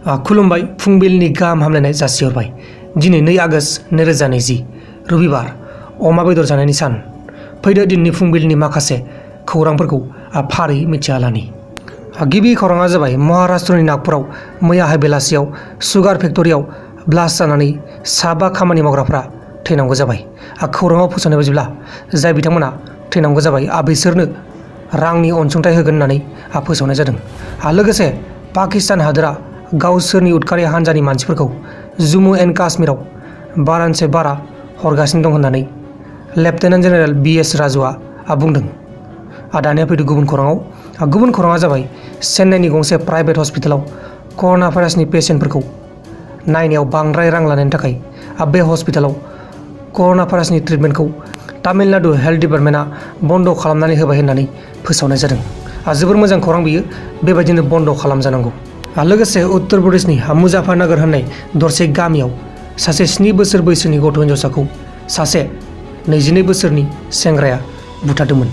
खुलुमबाय फुंबिलिनि गाहाम हामलायनाय जासिहरबाय। दिनै 2 आगस्ट 2020 रबिबार अमा बेदर जानायनि सान। फैदो दिननि फुंबिलिनि माखासे खौरांफोरखौ फारियै मिथिना लानि। गिबि खौराङा जाबाय महाराष्ट्रनि नागपुराव मैयाहाय बेलासियाव सुगार फेक्टरियाव ब्लास्ट जानानै 5 खामानि मावग्राफ्रा थैनांगौ जाबाय। खौराङाव फोसावनाय बायदिब्ला जाय बिथांमोना थैनांगौ जाबाय बिसोरनो रांनि अनसुंथाइ होगोन होननानै फोसावनाय जादों। लोगोसे पाकिस्तान हादोरा गावसोरनि उदखारि हान्जानि मानसिफोरखौ जम्मु एन्ड काश्मीराव बारानिफ्राय बारा हरगासिनो दं होननानै लेफ्टेनेन्ट जेनेरेल BS राजुआ बुंदों। दानिया फैदो गुबुन खौराङाव। गुबुन खौराङा जाबाय चेन्नाइनि गंसे प्राइभेट हस्पिटालाव कर'ना भाइरासनि पेसेन्टफोरखौ नायनायाव बांद्राय रां लानायनि थाखाय बे हस्पिटालाव कर'ना भाइरासनि ट्रिटमेन्टखौ तामिलनाडु हेल्थ डिपार्टमेन्टआ बन्द' खालामनानै होबाय होननानै फोसावनाय जादों। जोबोर मोजां खौरां बियो, बेबायदिनो बन्द' खालामजानांगौ। लोगोसे उत्तर प्रदेशनि मुजाफ्फरनगर होननाय दरसे गामियाव सासे 7 बोसोर बैसोनि गथ' हिन्जावसाखौ सासे 22 बोसोरनि सेंग्राया बुथारदोंमोन।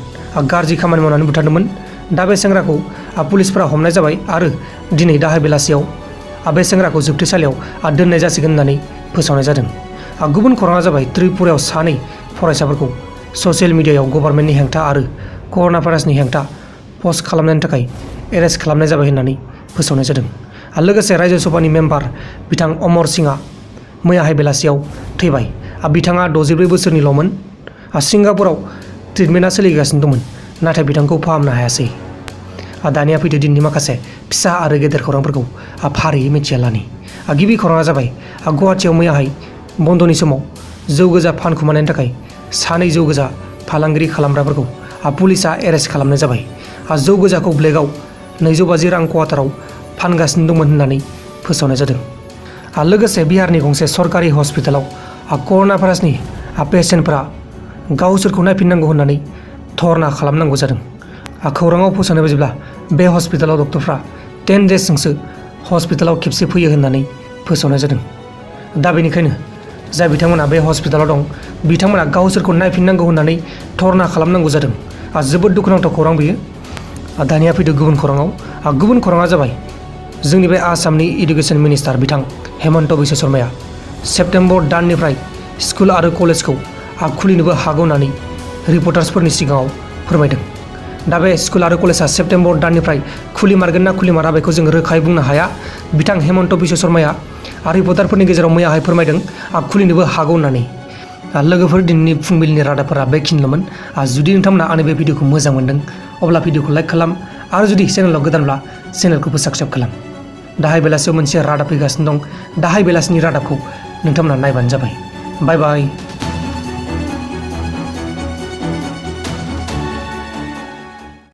गाज्रि खामानि मावनानै बुथारदोंमोन। दा बे सेंग्राखौ पुलिसफोरा हमनाय जाबाय आरो दिनै दाहाय बेलासियाव बे सेंग्राखौ जोबथेसालियाव दोननाय जासिगोन होननानै फोसावनाय जादों। गुबुन खौराङा जाबाय त्रिपुरायाव 2 फरायसाफोरखौ ससियेल मिडियायाव गभर्नमेन्टनि हेंथा आरो कर'ना भाइरासनि हेंथा पस्ट खालामनायनि थाखाय एरेस्ट खालामनाय जाबाय होननानै फोसावनाय जादों। लोगोसे रायजो सभानि मेम्बार बिथां अमर सिंहआ मैयाहाय बेलासियाव थैबाय। बिथाङा 64 बोसोरनिल'मोन। सिंगापुराव ट्रिटमेन्टआ सोलिगासिनो दंमोन, नाथाय बिथांखौ फाहामनो हायासै। दानिया फैदो दिननि माखासे फिसा आरो गेदेर खौरांफोरखौ फारियै मिथिना लानि। गिबि खौराङा जाबाय गुवाहाटीआव मैयाहाय बन्द'नि समाव जौ गोजा फानखुमानायनि थाखाय 2 जौ गोजा फालांगिरि खालामग्राफोरखौ पुलिसआ एरेस्ट खालामनाय जाबाय। जौ गोजाखौ ब्लेकआव 250 रां क्वार्टाराव फानगासिनो दंमोन होननानै फोसावनाय जादों। लोगोसे बिहारनि गंसे सरकारि हस्पिटालाव कर'ना भाइरासनि पेसेन्टफोरा गावसोरखौ नायफिननांगौ होननानै धरना खालामनांगौ जादों। खौराङाव फोसावनाय बायदिब्ला बे हस्पिटालाव डक्टरफ्रा 10 डेजजोंसो हस्पिटालाव खेबसे फैयो होननानै फोसावनाय जादों। दा बेनिखायनो जाय बिथांमोना बे हस्पिटालाव दं बिथांमोना गावसोरखौ नायफिननांगौ होननानै धरना खालामनांगौ जादों। जोबोद दुखुनांथाव खौरां बेयो। दानिया फैदो गुबुन खौराङाव। गुबुन खौराङा जाबाय जोंनि बे आसामनि इडुकेसन मिनिस्टार बिथां हेमन्त बिश्व शर्माया सेप्तेम्बर दाननिफ्राय स्कुल आरो कलेजखौ खुलिनोबो हागौ होननानै रिपर्टार्सफोरनि सिगाङाव फोरमायदों। दा बे स्कुल आरो कलेजआ सेप्तेम्बर दाननिफ्राय खुलिमारगोन ना खुलिमारा बेखौ जों रोखायै बुंनो हाया। बिथां हेमन्त बिश्व शर्माया रिपर्टारफोरनि गेजेराव मैयाहाय फोरमायदों खुलिनोबो हागौ होननानै। लोगोफोर, दिनैनि फुंबिलिनि रादाबफोरा बेखिनिल'मोन। जुदि नोंथांमोना आंनि बे भिडिअखौ मोजां मोनदों अब्ला भिडिअखौ लाइक खालाम आरो जुदि चेनेलाव गोदानब्ला चेनेलखौबो साबस्क्राइब खालाम। दाहाय बेलासियाव मोनसे रादाब फैगासिनो दं। दाहाय बेलासिनि रादाबखौ नोंथांमोना नायबानो जाबाय। बाय बाय।